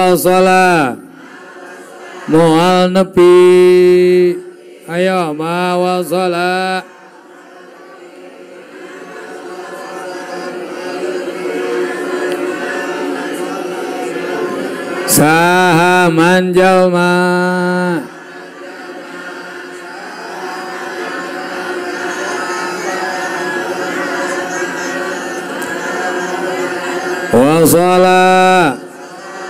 wasala moal nepi. Ayo ma wasala saha manjalma wasala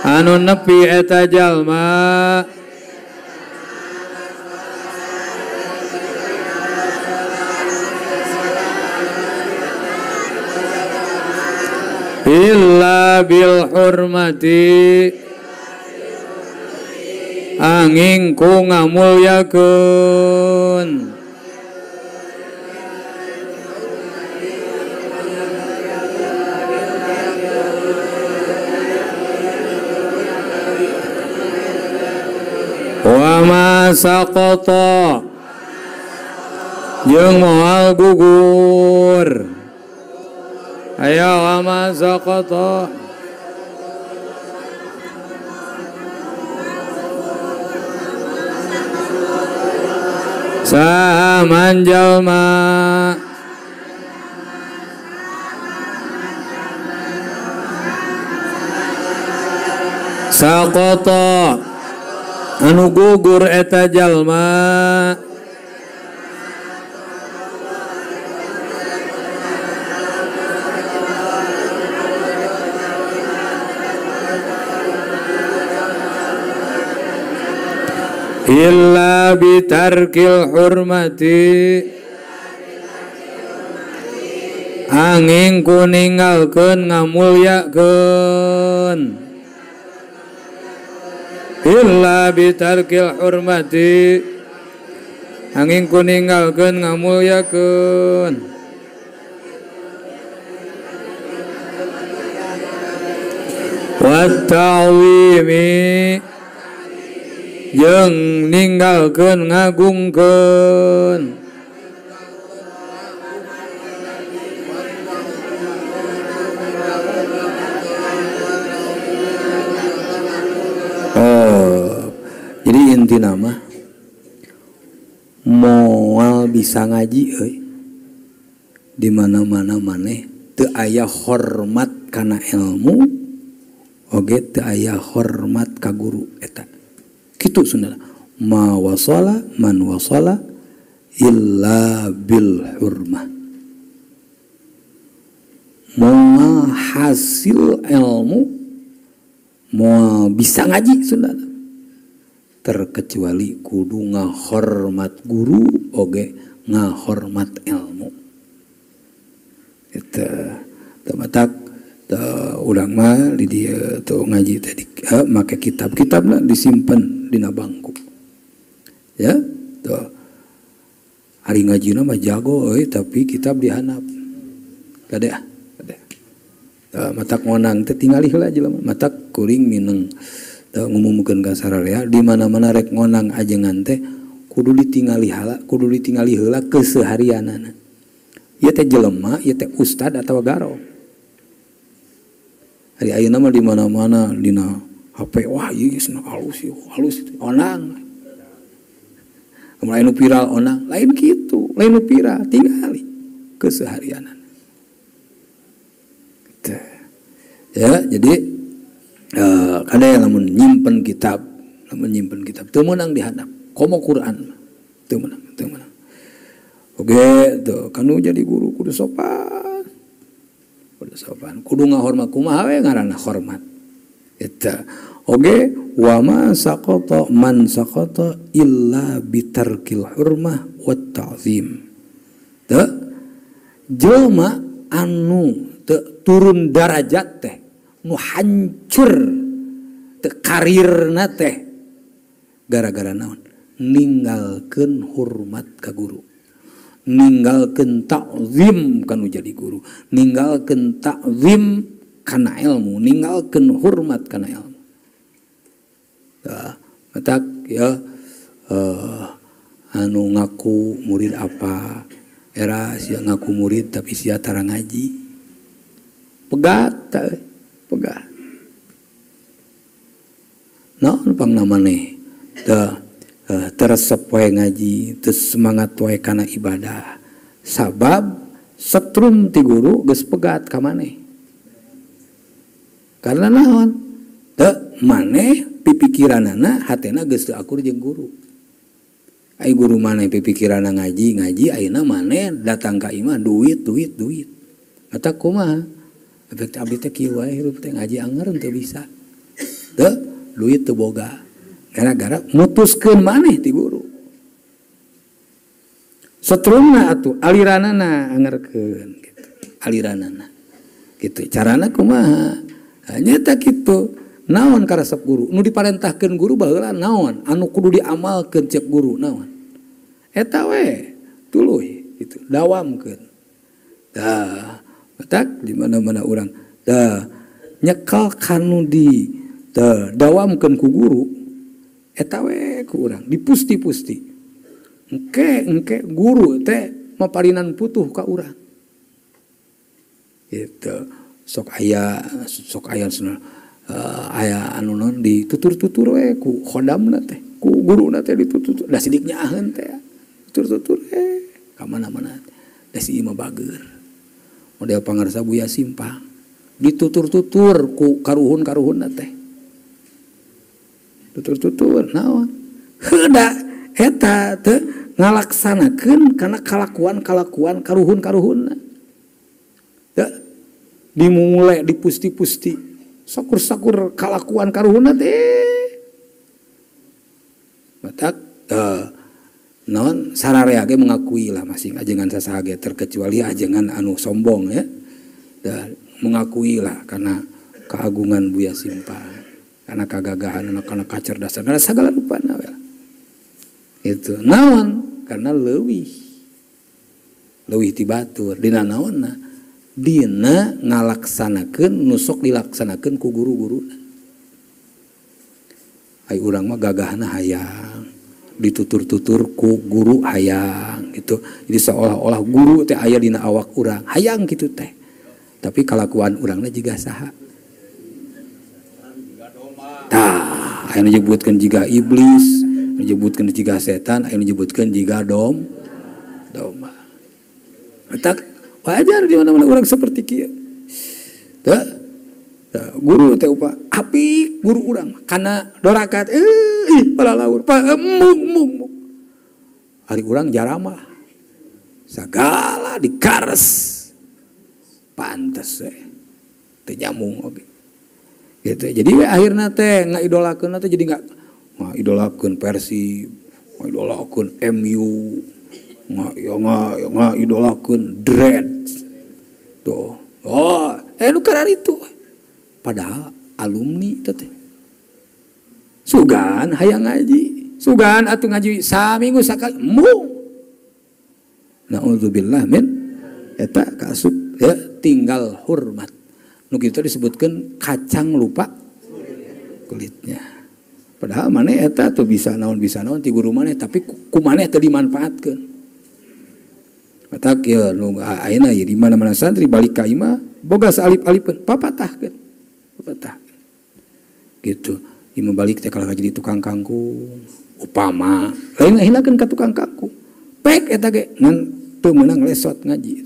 anu nepi eta jalma illa bil hurmati angin ku ngamulyakeun. Wa ma saqata jeung moal gugur. Ayo wa ma saqata saha manjalma saqata anu gugur eta jalma illa bitarkil hurmati angin ku ninggalkeun ngamulyakeun. Illa bitarkil hurmati angin ku ninggalkeun ngamulyakeun. Wa ta'wimi jeung ninggalkeun ngagungkeun. Oh, jadi inti nama moal bisa ngaji euy. Di mana-mana maneh teu aya hormat kana ilmu oge teu aya hormat ka guru eta. Kitu sundana ma wasala man wasala illa bil hurmah. Moal hasil ilmu moal bisa ngaji sundana terkecuali kudu ngahormat guru oge ngahormat ilmu. Eta teu matak urang mah di dieu teu ngaji tadi make kitab-kitabna disimpen dina bangku. Ya, tuh. Hari ngajina mah jago euy tapi kitab dihanap. Kade ah, kade. Matak ngonang teh tingali heula jelema, matak kuring mineng teu ngumumkeun ka sararea di mana-mana rek ngonang ajengan teh kudu ditingali hala, kudu ditingali heula keseharianana. Ieu teh jelema, ieu teh ustad atawa garo. Hari ayeuna mah di mana-mana dina HP wah ieu geus halus ieu, halus itu onang. Lain nu viral onang, lain kitu, lain nu viral tingali keseharianan. Ya, jadi kada lamun nyimpen kitab, teu meunang dihandap. Komo Quran teu meunang, teu meunang. Oge, tuh kanu jadi guru kudu sopan. Kudu sopan, kudu ngahormat kumaha we ngaranna hormat. Eta. Oge, wa ma saqata man saqata illa bitarkil hurmah wat ta'zim. Teu jelema anu teu turun darajat teh, nu hancur teu karirna teh gara-gara naon? Ninggalkeun hormat ka guru. Ninggalkeun ta'zim kanu jadi guru, ninggalkeun ta'zim kana ilmu, ninggalkeun hormat kana ilmu. Matak ya anu ngaku murid apa era sia ngaku murid tapi sia tara ngaji. Pegat, pegat. pangna maneh teu teresep wae ngaji, teu semangat wae kana ibadah. Sabab setrum ti guru geus pegat ka maneh. Karena naon? Teu maneh pipikiranana hatena geus teu akur jeung guru. Ai guru maneh pipikiranna ngaji, ayeuna maneh datang ka imah duit duit duit. Eta kumaha? Efek abdi teh kieu wae hirup teh ngaji anger teu bisa. Teu duit teu boga. Gara-gara mutuskeun maneh ti guru. Setrumna atuh aliranana angerkeun gitu. Aliranana. Gitu. Carana kumaha? Nyata kitu. Naon karesep guru? Nu diparentahkeun guru baheula naon? Anu kudu diamalkeun cek guru naon? Eta we tuluy gitu, dawamkeun. Tah, tak di mana-mana urang tah nyekel kanu di tah dawamkeun ku guru eta we ku urang dipusti-pusti. Engke guru teh maparinan putuh ka urang. Gitu. Sok aya cenah aya anu non ditutur-tutur we ku khodamna teh, ku guruna teh ditutur-tutur, da sidik nyaaheun teh. Tutur-tutur ka mana-mana. Da si imah bager. Model pangarsa Buya Simpang. Ditutur-tutur ku karuhun-karuhunna teh. Tutur-tutur naon? Heuda eta teh ngalaksanakeun kana kalakuan-kalakuan karuhun-karuhunna. Teu dimulai dipusti-pusti. Sakur-sakur kalakuan karuhunna teh. Batak naon sararea ge mengakui lah masing ajengan sasaha ge terkecuali ajengan anu sombong ya. Dan mengakui lah karena keagungan Buya Simpang, karena kegagahan, karena kecerdasan, karena segala rupana we. Itu naon karena leuwih ti batur dina naonna dina ngalaksanakeun nu sok dilaksanakeun ku guru-guruna. Ai urang mah gagahna hayang ditutur-tutur ku guru hayang gitu. Jadi seolah-olah guru teh aya dina awak urang, hayang kitu teh. Tapi kalakuan urangna jiga saha? Tah, aya nu nyebutkeun jiga iblis, nu nyebutkeun jiga setan, aya nu nyebutkeun jiga domba. Eta wajar di mana-mana orang seperti kieu. Tah, guru teh upa apik guru urang kana dorakat ih palalaur pa embung embung. Ari urang jaramah. Sagala dikares. Pantes we. Teu nyambung oge. Gitu. Jadi we akhirna teh ngaidolakeun teh jadi enggak ngaidolakeun Persib, ngaidolakeun MU, ngaidolakeun Dread. Tuh. Oh, nu kararitu. Padahal alumni itu teh. Sugan hayang ngaji, sugan atuh ngaji saminggu sakali embung. Nauzubillah min eta kaasup ya tinggal hormat. Nu kitu disebutkeun kacang lupa kulitnya. Padahal maneh eta tuh bisa naon ti guru maneh tapi ku maneh teu dimanfaatkeun. Matak ieu nu ayeuna ieu di mana-mana santri balik ka imah boga saalip-alipeun papatahkeun. Papatah. Gitu. Imah balik teh kalah jadi tukang kangkung. Upama lain ngahinakeun ka tukang kangkung. Pek eta ge ngan teu meunang lesot ngaji.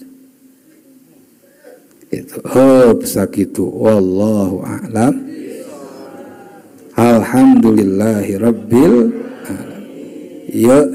Gitu. Heup sakitu wallahu a'lam. Alhamdulillahi rabbil alamin. Ya.